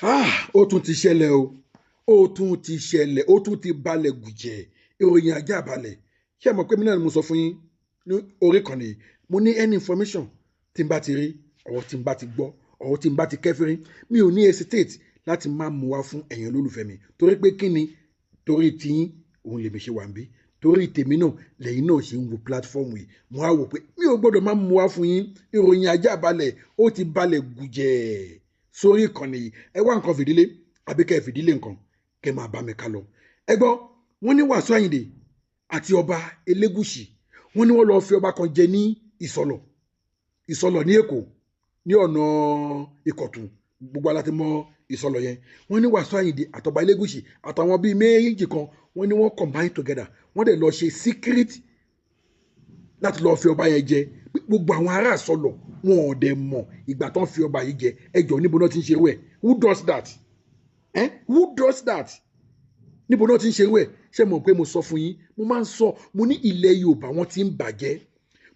Ah, ó tún ti ṣẹlẹ̀ o, ó tún ti ṣẹlẹ̀, ó tún ti balẹ̀ gùjẹ̀. Ìròyìn ajá balẹ̀. Ṣé ẹ mọ̀ pé mi náà ni mo sọ fún yín ní orí ìkànnì yìí? Mo ní any information tí n bá ti rí, ọ̀rọ̀ tí n bá ti gbọ́, ọ̀rọ̀ tí n bá ti kẹ́fírí, mi ò ní hesitate láti máa mú wá fún ẹ̀yin olólùfẹ́ mi. Torí pé kí ni? Torí tiyín òun lèmi ṣe wà níbí. Torí tèmi náà lẹ́yìn náà ṣe ń wo platform yìí. Mo á wò pé mi ò gbọ́dọ̀ máa mú wá fún yín. Ìròyìn ajá balẹ̀, ó ti balẹ̀ gùjẹ̀ sórí ìkànnì yìí. Ẹ wá nǹkan fìdílé àbí kẹ́ ẹ fìdílé nǹkan kẹ́ máa bá mi ká lọ. Ẹ gbọ́, wọ́n ní Wàsíù Àyìndé àti ọba Elégùṣì, wọ́n ní wọ́n lọ fi ọba kan jẹ ní Ìsọlọ̀, Ìsọlọ̀ ní Èkó, ní ọ̀nà Ìkọ̀tún. Gbogbo wa la ti mọ Ìsọlọ̀ yẹn. Wọ́n ní Wàsíù Àyìndé àtọba Elégùṣì àtàwọn bíi méjì kan, wọ́n ní wọ́n combine together, wọ́n dẹ̀ lọ ṣe secret láti lọ fi ọba yẹn jẹ. Gbogbo àwọn ará Ìsọlọ̀ wọn ò dẹ̀ mọ̀ ìgbà tán fi ọba yìí jẹ. Ẹ jọ̀ọ́, níbo náà ti ń ṣerú ẹ̀? Who does that? Eh? Who does that? Níbo náà ti ń ṣerú ẹ̀? Ṣé mo pé mo sọ fún yín, mo máa ń sọ, mo ní ilẹ̀ Yorùbá wọn ti ń bàjẹ́.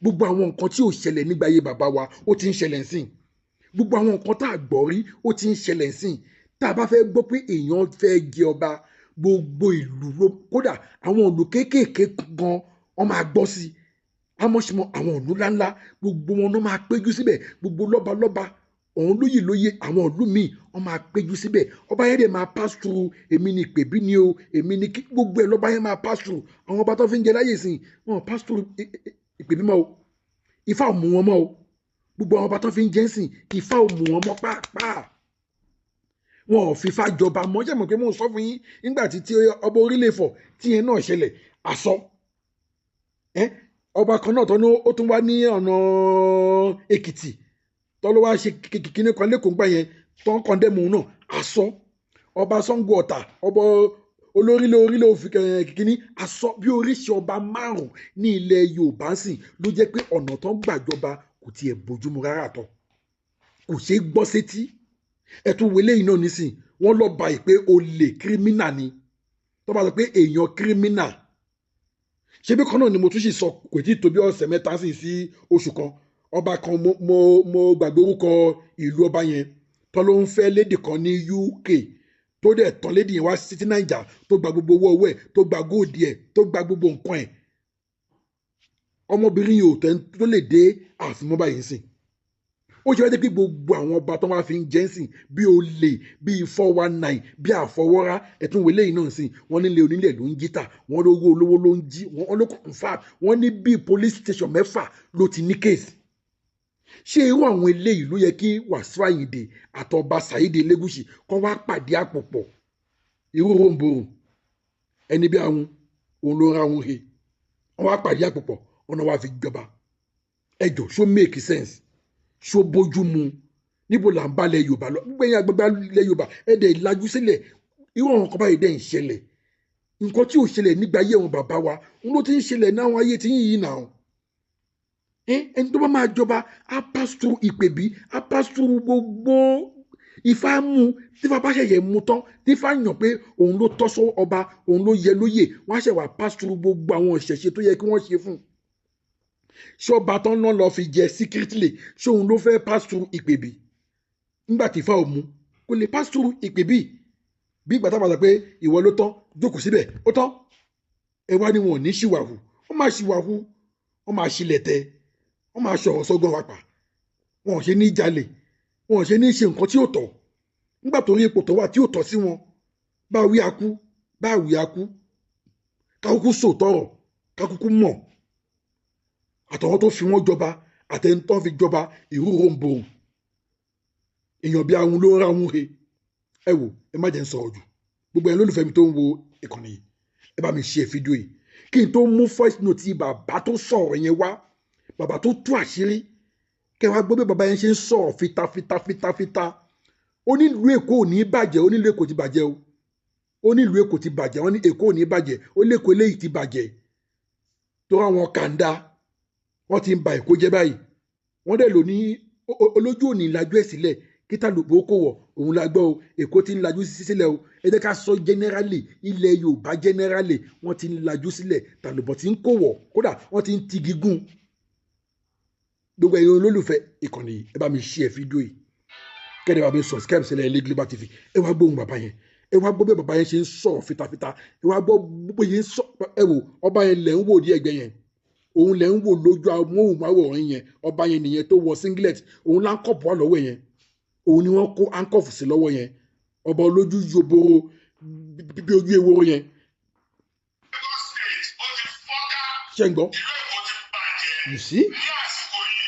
Gbogbo àwọn nǹkan tí ò ṣẹlẹ̀ nígbà ayé bàbá wa, ó ti ń ṣẹlẹ̀ ńsìn. Gbogbo àwọn nǹkan tá a gbọ́ rí, ó ti ń ṣẹlẹ̀ ńsìn. Tá a bá fẹ́ gbọ́ pé èèyàn fẹ́ jẹ ọba, gbogbo ìlú ló, kódà àwọn ìlú kéékèèké gan wọ́n máa gbọ́ sí i. Àmọ́ṣemọ́ àwọn ìlú ńláńlá, gbogbo wọn ló máa péjú síbẹ̀. Gbogbo lọ́balọ́ba, òun lóyè lóyè, àwọn ìlú míì wọ́n máa péjú síbẹ̀. Ọba yẹn dẹ̀ máa pass through, èmi ni ìpèbí ni o, èmi ni kí gbogbo ẹ̀ lọ́ba yẹn máa pass through. Àwọn ọba tó fi ń jẹ láyè sìn, wọn pass through ìpèbí mọ́ o. Ifá ò mú wọn mọ́ o. Gbogbo àwọn ọba tó fi ń jẹ ń sìn, Ifá ò mú wọn mọ́ pàápàá. Wọn ò fi Ifá jọba mọ́. Ṣé mọ̀ pé mò ń sọ fún yín nígbà tí ọba orílẹ̀ Ifọ̀ tí yẹn náà ṣẹlẹ̀, àsọ ọba kan náà tó ní ó tún wá ní ọ̀nà Èkìtì tó ló wá ṣe kíní kan lẹ́kọ̀ọ́ gbà yẹn tó ń condemn náà, àsọ ọba Ṣàngó Ọ̀tà, ọba olórílẹ̀ orílẹ̀ òfin kíní, àsọ bí oríṣi ọba márùn ní ilẹ̀ Yorùbá sìn ló jẹ́ pé ọ̀nà tó ń gbàjọba kò tiẹ̀ bójúmu rárá tọ́, kò ṣeé gbọ́ sétí. Ẹ tún wọlé yìí náà nísìn, wọ́n lọ bá yìí pé olè, criminal ni. Tó bá sọ pé èèyàn criminal, ṣebí kan náà ni mo tún sì sọ, kò tí ì tó bí ọ̀sẹ̀ 3 sí oṣù kan, ọba kan, mo gbàgbé orúkọ ìlú ọba yẹn, tó ló ń fẹ́ lady kan ní UK, tó dẹ̀ tán lady yẹn wá sí ti Naija, tó gba gbogbo owó ọwọ́ ẹ̀, tó gba gold ẹ̀, tó gba gbogbo nǹkan ẹ̀. Ọmọbìnrin yìí ò tẹ́ tó lè dé ààfin mọ́ báyìí sìn. Ó ṣe wá dé pé gbogbo àwọn ọba tó wá fi ń jẹ́ sìn bí olè, bí 419, bí àfọwọ́rá. Ẹ̀tún wọlé yìí náà sìn, wọ́n nílé onílẹ̀ ló ń jí tà, wọ́n lówó olówó ló ń jí, wọ́n ló in fact wọ́n ní bí police station 6 ló ti ní case. Ṣé irú àwọn eléyìí ló yẹ kí Wàsíù Àyìndé àtọba Saheed Elégùṣì kọ́ wá pàdé àpòpọ̀? Irú ròǹbòrò ẹni bí àwọn òun ló ra òun he, wọ́n wá pàdé àpòpọ̀, ọ̀nà wá fi jọba. Ẹjọ́, ṣó make sense? Ṣó bójú mu? Níbo là ń bá ilẹ̀ Yorùbá lọ? Gbogbo ẹ̀yin àgbàgbà ilẹ̀ Yorùbá, ẹ dẹ̀ lajú sílẹ̀. Irú àwọn kan báyìí dẹ̀ ń ṣẹlẹ̀. Nǹkan tí ò ṣẹlẹ̀ nígbà ayé àwọn bàbá wa, òun ló ti ń ṣẹlẹ̀ ní àwọn ayé tí yín yìí náà. Ẹni tó bá máa jọba á pass through ìpèbí, á pass through gbogbo Ifá mú. Tí Ifá bá ṣẹ̀yẹ̀ mú tán, tí Ifá yàn pé òun ló tọ́ sọ ọba, òun ló yẹ lóyè, wọ́n á ṣẹ̀ wá pass through gbogbo àwọn ìṣẹ̀ṣe tó yẹ kí wọ́n ṣe fún un. Ṣé ọba tán náà lọ fi jẹ secretly, ṣé òun ló fẹ́ pass through ìpèbí? Nígbà tí Ifá ò mú, kò lè pass through ìpèbí. Bí ìgbà táwọn sọ pé ìwọ ló tán, jókòó síbẹ̀, ó tán. Ẹ wá ní wọn ò ní ṣìwàhù, wọ́n máa ṣìwàhù, wọ́n máa ṣílẹ̀ tẹ, wọ́n máa ṣọ̀rọ̀ sọ́gbọ́n wa pa. Wọn ò ṣe ní jalè, wọn ò ṣe ní ṣe nǹkan tí ò tọ́ nígbà tó rí ipò tó wà tí ò tọ́ sí wọn. Bá wí akú, bá wí akú, kákúkú sòtọ̀rọ̀, kákúkú mọ̀ àtàwọn tó fi wọ́n jọba àtẹni tó fi jọba. Ìrú ròǹbòrò èèyàn bí ahun ló ń ra ahun he. Ẹ wò, ẹ má jẹ́ ń sọ̀rọ̀ jù. Gbogbo ẹ̀yin lólùfẹ́ mi tó ń wo ìkànnì yìí, ẹ bá mi ṣe fídíò yìí kí n tó mú voice note bàbá tó sọ̀rọ̀ yẹn wá, bàbá tó tú àṣírí. Kẹ́ wá gbọ́ bí bàbá yẹn ṣe ń sọ̀rọ̀ fitafita fitafita. Ó ní ìlú Èkó ò ní bàjẹ́, ó ní ìlú Èkó ti bàjẹ́ o, ó ní ìlú Èkó ti bàjẹ́. Wọ́n ní Èkó ò ní bàjẹ́, ó lẹ́kọ̀ọ́ eléyìí ti bàjẹ́ tó àwọn kàńdá wọ́n ti ń ba Èkó jẹ́ báyìí. Wọ́n dẹ̀ lò ní olójú òní lajú ẹ̀ sílẹ̀ kí tàlùbọ̀ ó kò wọ̀ òun la gbọ́ o. Èkó ti ń lajú sílẹ̀ o. Ẹ jẹ́ ká sọ generally, ilẹ̀ Yorùbá generally, wọ́n ti ń lajú sílẹ̀, tàlùbọ̀ ti ń kò wọ̀, kódà wọ́n ti ń tigi gún. Gbogbo ẹ̀yin olólùfẹ́ ìkànnì yìí, ẹ bá mi share fídíò yìí. Kẹ́ni bàbá mi subscribe sílẹ̀ Ilé Global TV. Ẹ wá gbóhùn bàbá yẹn, ẹ wá gbọ́ bí bàbá yẹn ṣe ń sọ̀rọ̀ fitafita. Ẹ wá gbọ́ bó yẹn ń sọ. Ẹ wò, ọba yẹn lẹ̀ ń wò ní ẹgbẹ́ yẹn, òun lẹ̀ ń wò lójú amóhùnmáwòrán yẹn. Ọba yẹn nìyẹn tó wọ singlet, òun láńkọ̀pù wà lọ́wọ́ yẹn, òun ni wọ́n kó handcuff sí lọ́wọ́ yẹn. Ọba olójú yoboro bí ojú ewúro yẹn. Lagos State ó ti fọ́nká. Ṣé ń gbọ́? Ìlú Èkó ti bàjẹ́. You see? Ní àsìkò yìí,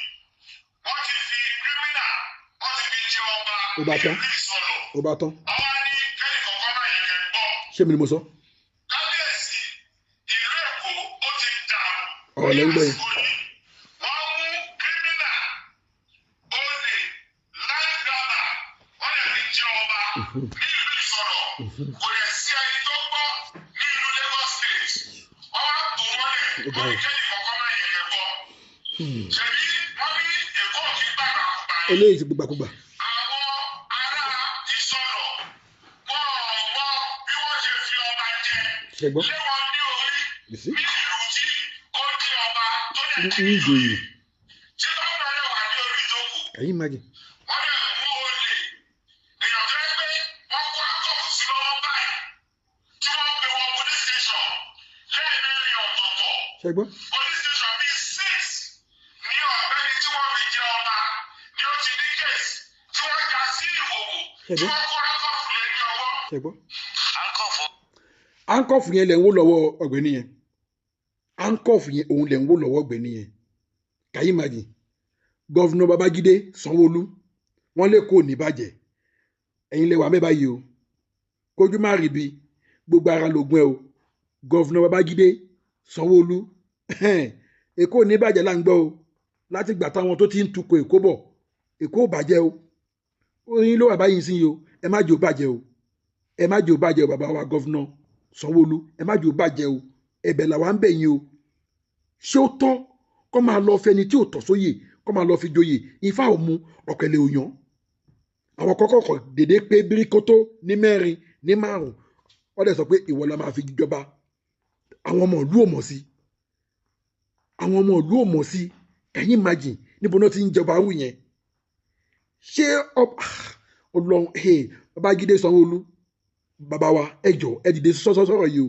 wọ́n ti fi criminal, wọ́n ti fi jẹ ọba Ó bá tán. ní ìlú Ìsọlọ̀. Ó bá tán. Àwa ní kẹ́nì kọ̀ọ̀kan máa yẹ kẹ́ gbọ́. Ṣé mi ni mo sọ? Kábíyèsí, ìlú Èkó ó ti dàrú. Ọ̀rọ̀ lẹ́ ń gbọ́ yẹn. Ní àsìkò yìí, wọ́n mú criminal, olè, land grabber, wọ́n lè fi jẹ ọba ní ìlú Ìsọlọ̀. Kò lè sí ẹni tó gbọ́ ní ìlú Lagos State. Wọ́n wá tó mọ́lẹ̀, Ó ga wọ́n ní o. kẹ́nì kọ̀ọ̀kan máa yẹ kẹ́ gbọ́. Ṣèbí wọ́n ní Èkó kì í gbàgbàkúgbà ni. Eléyìí ti gbàgbàkúgbà. Àwọn ará Ìsọlọ̀, wọ́n ò mọ bí wọ́n ṣe fi ọba jẹ. Ṣé gbọ́? Lé wọn ní orí You see? ní ìlú tí ó jẹ́ ọba tó lè Ní ìjòyè. tí gómìnà lè wà ní orí ìjókòó. Can you imagine? Wọ́n lè mú olè èèyàn tó yẹ pé wọ́n kó handcuff sí lọ́wọ́ báyìí, tí wọ́n pe wọn police station lẹ́ẹ̀mẹ́rin ọ̀tọ̀ọ̀tọ̀. Ṣé gbọ́? Police station bíi six ní ọ̀gbẹ́ni tí wọ́n fi jẹ ọba ni ó ti ní case, tí wọ́n já sí ìhòòhò, Ṣé tí gbọ́? wọ́n kó handcuff lé ní ọwọ́. Ṣé gbọ́? Handcuff. Handcuff yẹn lẹ̀ ń wò lọ́wọ́ ọ̀gbẹ́ni yẹn. Handcuff yẹn, òun lẹ̀ ń wò lọ́wọ́ ọ̀gbẹ́ni yẹn. Can you imagine? Governor Babájídé Sanwó-Olú, wọ́n lè kó ní bàjẹ́. Ẹ̀yin lè wà mẹ́ báyìí o. Kójú má rí bi, gbogbo ara lògùn ẹ o. Governor Babájídé Sanwó-Olú, Èkó ò ní bàjẹ́ là ń gbọ́ o. Láti gbà táwọn tó ti ń tukọ̀ Èkó bọ̀, Èkó ò bàjẹ́ o. Oyin ló wà báyìí sí yìí o. Ẹ má jẹ́ ó bàjẹ́ o. Ẹ má jẹ́ ó bàjẹ́ o, bàbá wa Governor Sanwó-Olú. Ẹ má jẹ́ ó bàjẹ́ o. Ẹ̀bẹ̀ làwa ń bẹ̀ yín o. Ṣé ó tọ́ kọ́ máa lọ fẹni tí ò tọ́ sóyè, kọ́ máa lọ fi joyè? Ifá ò mu ọ̀kẹ́lẹ̀ òyàn. Àwọn kọ́kọ́ kọ̀ dédé pé bíríkótó ní mẹ́rin ní márùn, wọ́n dẹ̀ sọ pé ìwọ la máa fi jọba. Àwọn ọmọ ìlú ò mọ̀ sí, àwọn ọmọ ìlú ò mọ̀ sí. Can you imagine? Níbo náà ti ń jọba arú yẹn? Ṣé Ọlọ́run, Babájídé Sanwó-Olú, bàbá wa, ẹ jọ̀ọ́, ẹ dìde sọ̀rọ̀ yìí o.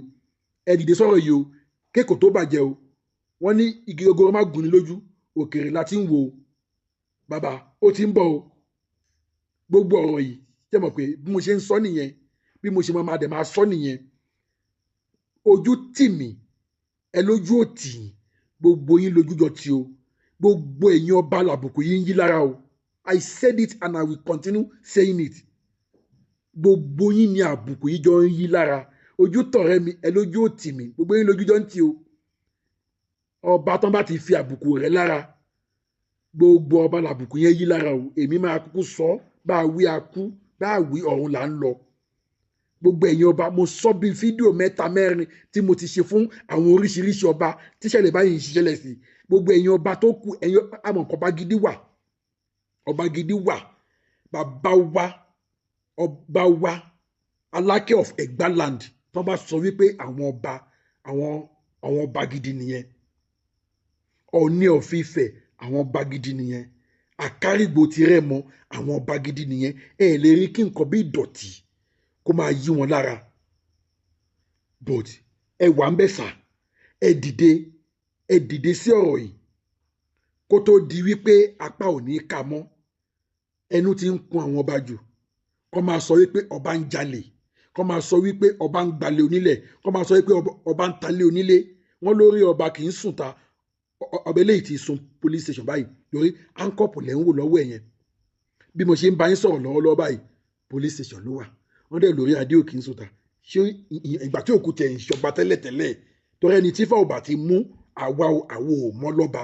Ẹ dìde sọ̀rọ̀ yìí o, kéèkó tó bàjẹ́ o. Wọ́n ní igi gogoro má gún ni lójú, òkèèrè la ti ń wò ó. Bàbá, ó ti ń bọ̀ o. Gbogbo ọ̀rọ̀ yìí, jẹ́ mọ̀ pé bí mo ṣe ń sọ nìyẹn, bí mo ṣe máa dẹ̀ máa sọ nìyẹn. Ojú tì mí, ẹ lójú ò tì yín, gbogbo yín lójú jọ tí o. Gbogbo ẹ̀yin ọba làbùkù yín ń yí lára o. I said it and I will continue saying it. Gbogbo yín ni àbùkù yìí jọ ń yí lára. Ojú tọ̀rẹ́ mi, ẹ lójú ò tì mí, gbogbo yín lójú jọ ń tì o. Ọba tán bá ti fi àbùkù rẹ̀ lára, gbogbo ọba làbùkù yẹn yí lára o. Èmi máa kúkú sọ, bá a wí a kú, bá a wí ọ̀run là ń lọ. Gbogbo ẹ̀yin ọba, mo sọ bí fídíò mẹ́ta mẹ́rin tí mo ti ṣe fún àwọn oríṣiríṣi ọba tíṣẹ̀lẹ̀ báyìí ń ṣiṣẹ́lẹ̀ sí. Gbogbo ẹ̀yin ọba tó kù, ẹ̀yin àmọ̀ ọba gidi wà, ọba gidi wà. Bàbá wa, ọba wa Aláké of Ẹ̀gbáland, tó bá sọ wípé àwọn ọba, àwọn ọba gidi nìyẹn. Ọọ̀ni of Ifẹ̀, àwọn ọba gidi nìyẹn. Àkárìgbò ti Rẹ́mọ, àwọn ọba gidi nìyẹn. Ẹ lè rí kí nǹkan bí ìdọ̀tí kó máa yí wọn lára. But ẹ wà ń bẹ̀ sà, ẹ dìde, ẹ dìde sí ọ̀rọ̀ yìí kó tó di wípé apá ò ní ká mọ́. Ẹnu ti ń kun àwọn ọba jù. Kó máa sọ wípé ọba ń jalè, kó máa sọ wípé ọba ń gbalẹ̀ onílẹ̀, kó máa sọ wípé ọba ń talé onílé. Wọ́n lórí ọba kì í sùn ta. Ọba eléyìí ti sun police station báyìí lórí handcuff lẹ́ ń wò lọ́wọ́ ẹ̀ yẹn. Bí mo ṣe ń bá yín sọ̀rọ̀ lọ́wọ́lọ́wọ́ báyìí, police station ló wà. Wọ́n dẹ̀ lórí adé òkè ń sùn ta. Ṣé ìgbà tí òkú tẹ̀ ń ṣọba tẹ́lẹ̀tẹ́lẹ̀, torí ẹni tí fáwọn bá ti mú, àwa àwo ò mọ́ lọ́ba,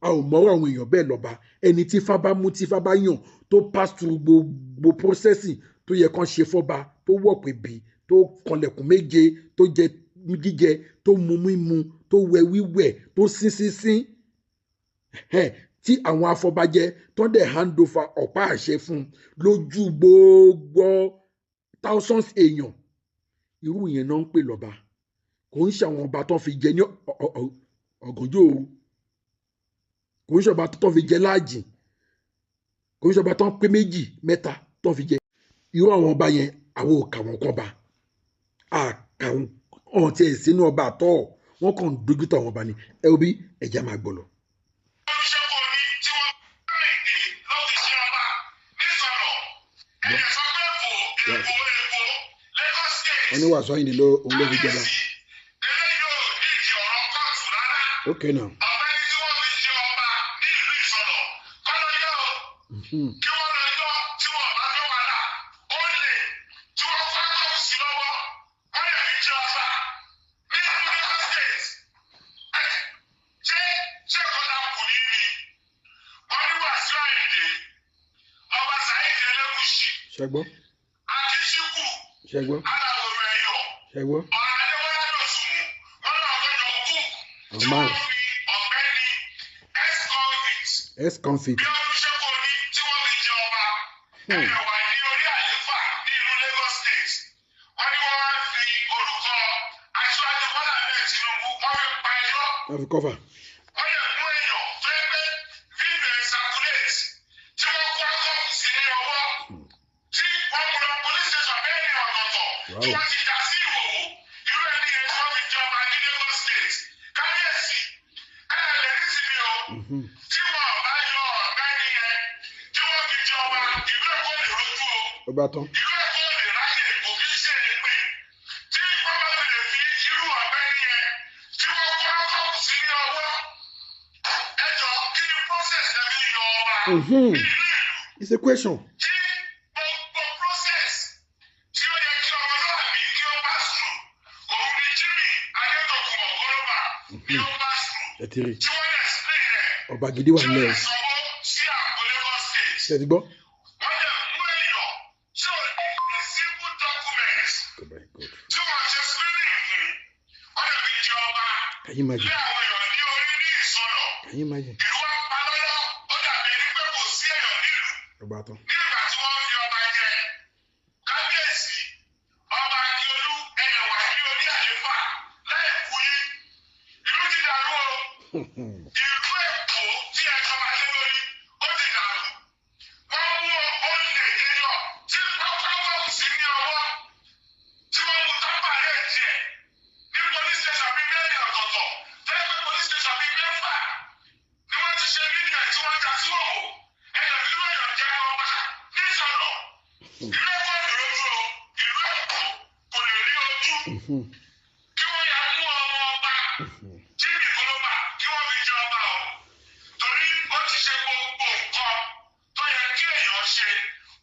a ò mọ́rọ̀ àwọn èèyàn bẹ́ẹ̀ lọ́ba. Ẹni tí fá bá mú, tí fá bá yàn, tó pass through gbogbo processing tó yẹ kán ṣe fọ́ba, tó wọ̀ pé bí tó kanlẹ̀kùn méje, tó jẹ jíjẹ, tó mu mímu, tó wẹ wíwẹ̀, tó sín sínsín, tí àwọn afọbajẹ tó dẹ̀ hand over ọ̀pá àṣẹ fún un lójú gbogbo thousands èèyàn, irú yẹn náà ń pè lọ́ba. Kò ń ṣe àwọn ọba tó fi jẹ ní ọ̀gànjọ́ òru, kò ń ṣe ọba tó fi jẹ láàjìn. Kò ń ṣọba tán pé méjì mẹ́ta tán fi jẹ. Irú àwọn ọba yẹn, àwọn ò kà wọ́n kọ́ ba, àkà wọn tiẹ̀ sínú ọba àtọ́, wọn kàn ń dojú tà àwọn ọba ni. Ẹ wo bí ẹja máa gbọ́ lọ. Olùṣègùn tí wọ́n Àyìndé ló fi ṣe ọba nísọ̀rọ̀ ẹ̀yẹ sọ pé Èkó, Èkó, Èkó, Lagos State. Wọ́n ní Wàsíù Àyìndé ló òun ló fi jọba. Kábíyèsí, eléyìí ò ní ìdí ọ̀rọ̀ kóòtù rárá. Okay now. Ọ̀gbẹ́ni tí wọ́n fi ṣe ọba ní ìlú Ìsọ̀lọ̀ kọ́lọ́ yọ o, kí wọ́n lọ yọ tí wọ́n bá fẹ́ wàhálà. Ó lè tí wọ́n fẹ́ kọ́ sí lọ́wọ́, wọ́n lè fi jẹ ọba ní ìlú Lagos State. Ẹ, ṣé kọ́lá kù ní ni wọ́n ní Wàsíù Àyìndé, ọba Saheed Elégùṣì, Ṣẹgbọ́. Akíṣíkù, Ṣẹgbọ́. Aláwòrán Ẹ̀yọ̀, Ṣẹgbọ́. Adéwọlá Dòsùnmù, wọ́n náà fẹ́ yọ kú Àwọn tí wọ́n márùn. fi ọ̀gbẹ́ni ex-convict Ex-convict. bí ọdún ṣẹ́kọ̀ọ́ ní tí wọ́n fi jẹ ọba ẹ̀yẹ̀ wà ní orí àlééfà ní ìlú Lagos State. Wọ́n ní wọ́n wá fi orúkọ Aṣíwájú Bọ́lá Ahmed Tinubu, wọ́n fi pa irọ́. Wọ́n fi cover. Wọ́n lè mú èèyàn tó yẹ pé fíìmù ẹ̀ circulate tí wọ́n kó akọ́kù sí ní ọwọ́, tí wọ́n mú lọ police station mẹ́rin ọ̀tọ̀ọ̀tọ̀, tí wọ́n ti dà sí ìwòwò. Irú ẹni yẹn tí wọ́n fi jẹ ọba ní Lagos State, kábíyèsí, ẹ lè ní sinmi o. Tí wọn ò bá yọ ọ̀gbẹ́ni yẹn tí wọ́n fi jẹ ọba, ìlú Èkó lè rojú o. Ó bá tán. Ìlú Èkó lè ráyè. Kò kí ń ṣe èpè tí wọ́n bá fi lè fi irú ọ̀gbẹ́ni yẹn tí wọ́n kó akọ́kù sí ní ọwọ́. Ẹ jọ, kí ni process ẹ fi yọ ọba ní ìlú ìlú? It's a question. Tí gbogbo process tí ó yẹ kí ọmọlúwàbí kí ó pass through, òun ni Jimmy Adétòkùnbọ̀ Gólóbà ni ó pass through, Ẹ ti rí. tí wọ́n lè screen rẹ̀, Ọba gidi wà tí wọ́n nílẹ̀ lè o. sanwó sí àpò Lagos State. Ṣé ẹ ti gbọ́? Wọ́n lè mú èèyàn tí ò ní a simple document, Oh my God. tí wọ́n ṣe screening fún, wọ́n lè fi jẹ ọba Can you imagine? lé àwọn èèyàn ní orí ní Ìsọlọ̀. Can you imagine? Ìlú wa pa lọ́lọ́, ó dàbí ẹni pé kò sí èèyàn nílùú Ó bá tán. nígbà tí wọ́n fi ọba jẹ. Kábíyèsí, ọba Akíolú, ẹ̀yẹ̀ wà ní orí àléfà láì kú yín. Ìlú ti dàrú o. Ìlú Èkó tí ẹ jọba lé lórí, ó ti dàrú. Wọ́n mú olè èèyàn tí pápákọ̀ sí ní ọwọ́, tí wọ́n mú tábà rẹ̀ tiẹ̀ ní police station bíi mẹ́rin ọ̀tọ̀ọ̀tọ̀, tẹ́lẹ̀ pé police station bíi mẹ́fà ni wọ́n ti ṣe fídíò ẹ̀ tí wọ́n já sí òwò. Ẹ̀yọ̀ nínú ẹ̀yọ̀ jẹ́ ọba nísọ̀rọ̀. Ìlú Èkó lè rojú o, ìlú Èkó kò lè rí ojú. Kí wọ́n yà mú ọmọ ọba Jimmy Koloba kí wọ́n fi jẹ ọba o, torí ó ti ṣe gbogbo nǹkan tó yẹ kí èèyàn ṣe.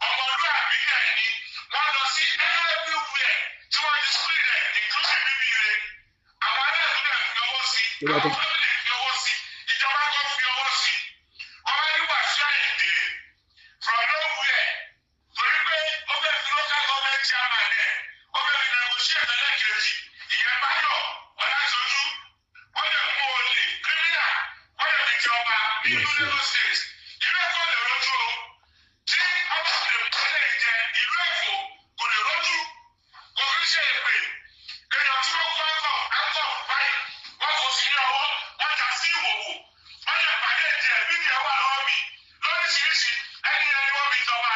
Ọmọlúwàbí dẹ̀ ni. Wọ́n lọ sí everywhere tí wọ́n ti screen ẹ̀, including bíbí rẹ̀. Àwọn aráàlú dẹ̀ fi ọwọ́ sí, Tó bá àwọn tán. family fi ọwọ́ sí, ìjọba kan fi ọwọ́ sí. Wọ́n wá ní Wàsíù Àyìndé from nowhere, torí pé ó fẹ́ fi local government chairman ẹ̀, ó fẹ́ fi negotiate ẹlẹ́kejì, ìyẹn Báyọ̀ Ọláṣojú, wọ́n lè mú olè, criminal, wọ́n lè fi jẹ ọba ní ìlú Lagos State. Ìlú Èkó lè rojú o. Tí ọba lè mú lè jẹ, ìlú Èkó kò lè rojú. Kò fi ṣe èpè. Èèyàn tí wọ́n kó akọ akọ báyìí, wọ́n kò sí ní ọwọ́, wọ́n já sí ìwòwò, wọ́n lè pàdé tiẹ̀. Fídíò wà lọ́wọ́ mi lóríṣiríṣi. Ẹni ẹni wọ́n fi jọba,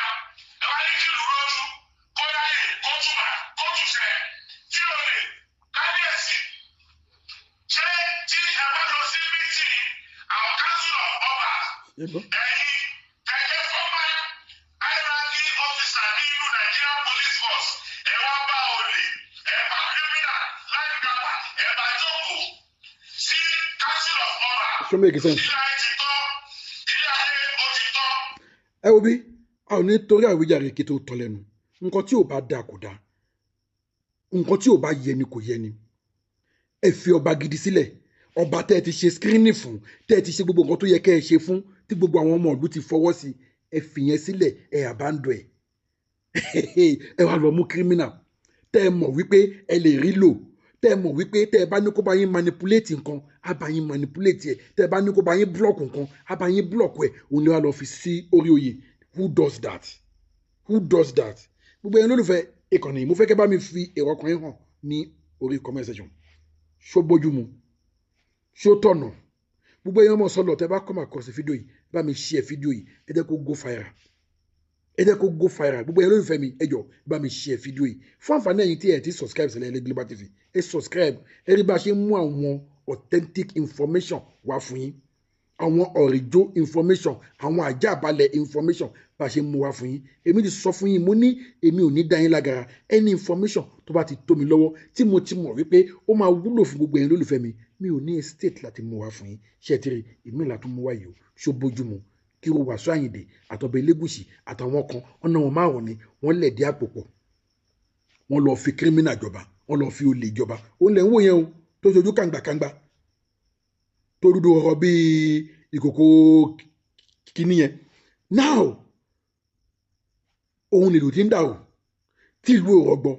ẹ wá ní kí ìlú rojú, kó ráyè, kó túbà, kó túṣẹ tí o lè. Kábíyèsí, ṣé tí ẹ bá lọ sí meeting àwọn council of ọba, Ẹ gbọ́. ẹ̀yin tẹ̀jẹ́ former hierarchy officer ní ìlú Nigerian Police Force, ẹ wá bá olè, ẹ bá criminal land grabber, ẹ bá jókòó sí council of ọba? Ṣó make sense? Ilé ayé ti tọ́, ilé ayé ó ti tọ́. Ẹ wo bí a ò ní torí àwíjàre kí tó tọ́ lẹ́nu. Nǹkan tí ò bá dáa kò dáa, nǹkan tí ò bá yẹ ni kò yẹ ni. Ẹ fi ọba gidi sílẹ̀, ọba tẹ́ ẹ ti ṣe screening fún, tẹ́ ẹ ti ṣe gbogbo nǹkan tó yẹ kẹ́ ẹ ṣe fún, tí gbogbo àwọn ọmọ ìlú ti fọwọ́ sí. Ẹ fìyẹn sílẹ̀, ẹ abandon ẹ, ẹ wá lọ mú criminal tẹ́ ẹ mọ̀ wípé ẹ lè rí lò, tẹ́ ẹ mọ̀ wípé tẹ́ ẹ bá ní kó bá yín manipulate nǹkan, á bá yín manipulate ẹ, tẹ́ ẹ bá ní kó bá yín block nǹkan, á bá yín block ẹ. Òun ni wàá lọ fi sí orí oyè. Who does that? Who does that? Gbogbo ẹ̀yin olólùfẹ́ ìkànnì yìí, mo fẹ́ kẹ́ bá mi fi èrò ọkàn yín hàn ní orí comment section. Ṣó bójú mu? Ṣó tọ̀nà? Gbogbo ẹ̀yin ọmọ sọlọ, tẹ́ bá come across fídíò yìí, bá mi share fídíò yìí, ẹ jẹ́ kó go viral. Ẹ jẹ́ kó go viral. Gbogbo ẹ lólùfẹ́ mi, ẹ jọ̀ọ́, bá mi share fídíò yìí. Fún àǹfààní ẹ̀yin tí ẹ ti subscribe sílẹ̀ Ẹlẹ́ Global TV, ẹ subscribe. Ẹ rí bá a ṣe ń mú àwọn authentic information wá fún yín, àwọn ọ̀rìjó information, àwọn àjàbalẹ̀ information, bá a ṣe ń mú wá fún yín. Èmi ti sọ fún yín, mo ní èmi ò ní dá yín lágara. Any information tó bá ti tó mi lọ́wọ́, tí mo ti mọ̀ wípé ó máa wúlò fún gbogbo ẹ̀yin lólùfẹ́ mi, mi ò ní hesitate láti mú wá fún yín. Ṣé ẹ ti rí èmi là tún mú wá yìí o? Ṣó bójú mu kí o Wàsíù Àyìndé àtọ̀bẹ̀ Elégùṣì àtàwọn kan, ọ̀nà wọn márùn ni wọ́n lẹ̀dí àpò pọ̀, wọ́n lọ fi criminal jọba, wọ́n lọ fi olè jọba? Òun lẹ̀ ń wò yẹn o, tó ṣojú kàǹgbàkàǹgbà, tó dúdú ọ̀rọ̀ bíi ìkòkò kìíní yẹn. Now, òun nílùú tí ń dàrú, tí ìlú ò rọgbọ,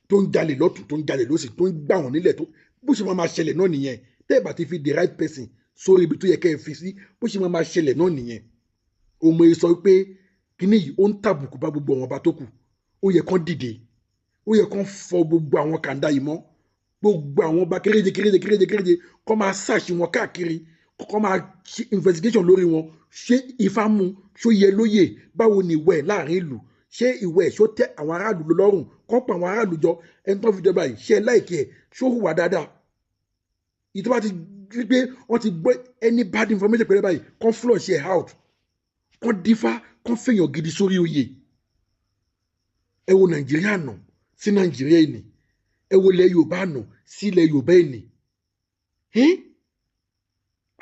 tó ń jalè lọ́tún, tó ń jalè lọ́sì, tó ń gbà wọ́n nílẹ̀. Tó bó ṣe máa ṣẹlẹ̀ náà nìyẹn. Tẹ́ ẹ̀ bá ti fi the right person sórí ibi tó yẹ kẹ́ ẹ fi sí, bó ṣe máa ṣẹlẹ̀ náà nìyẹn. Òun sọ pé kíní yìí, ó ń tàbùkù bá gbogbo àwọn ọba tó kù. Ó yẹ kán dìde, ó yẹ kán fọ gbogbo àwọn kàńdá yìí mọ́. Gbogbo àwọn ọba kéréje kéréje kéréje kéréje, kán máa ṣàṣì wọn káàkiri, kán máa ṣe investigation lórí wọn. Ṣé ifá mu? Ṣó yẹ lóye? Báwo ni ìwẹ̀ láàrin ìlú? Ṣé ìwẹ̀ ṣó tẹ́ àwọn aráàlú lọ́rùn? Kán pa àwọn aráàlú jọ. Ẹni tó fi jọba yìí, ṣé ẹ like ẹ̀? Ṣó hùwà dáadáa? Ìtọ́ bá ti rí pé wọ́n ti gbọ́ any bad information pẹ̀lú báyìí, kán flush ẹ̀ out, kán dífá, kán fèèyàn gidi sórí oyè. Ẹ wo Nàìjíríà nà sí Nàìjíríà ẹ̀nì, ẹ wo ilẹ̀ Yorùbá nà sí ilẹ̀ Yorùbá ẹ̀nì.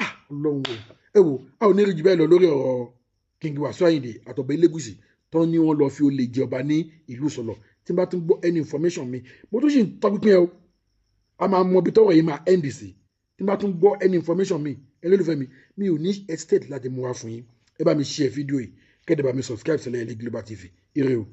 Ah, Ọlọ́run o! Ẹ wo, a ò ní rí jù bẹ́ẹ̀ lọ lórí ọ̀rọ̀ King Wasiu Ayinde àtọ̀bẹ̀ Elégùṣì tán ní wọ́n lọ fi olè jẹ ọba ní ìlú Sọ̀lọ̀. Tí n bá tún gbọ́ any information mi, mo tún sì ń tọpinpin ẹ o, a máa mọ ibi tọ́rọ̀ yìí máa end sí. Tí n bá tún gbọ́ any information mi, ẹ lólùfẹ́ mi, mi ò ní hesitate láti mú wá fún yín. Ẹ bá mi share fídíò yìí, kẹ́ẹ̀dẹ̀ bá mi subscribe sílẹ̀ Ẹlẹ́ Global TV. Ire o.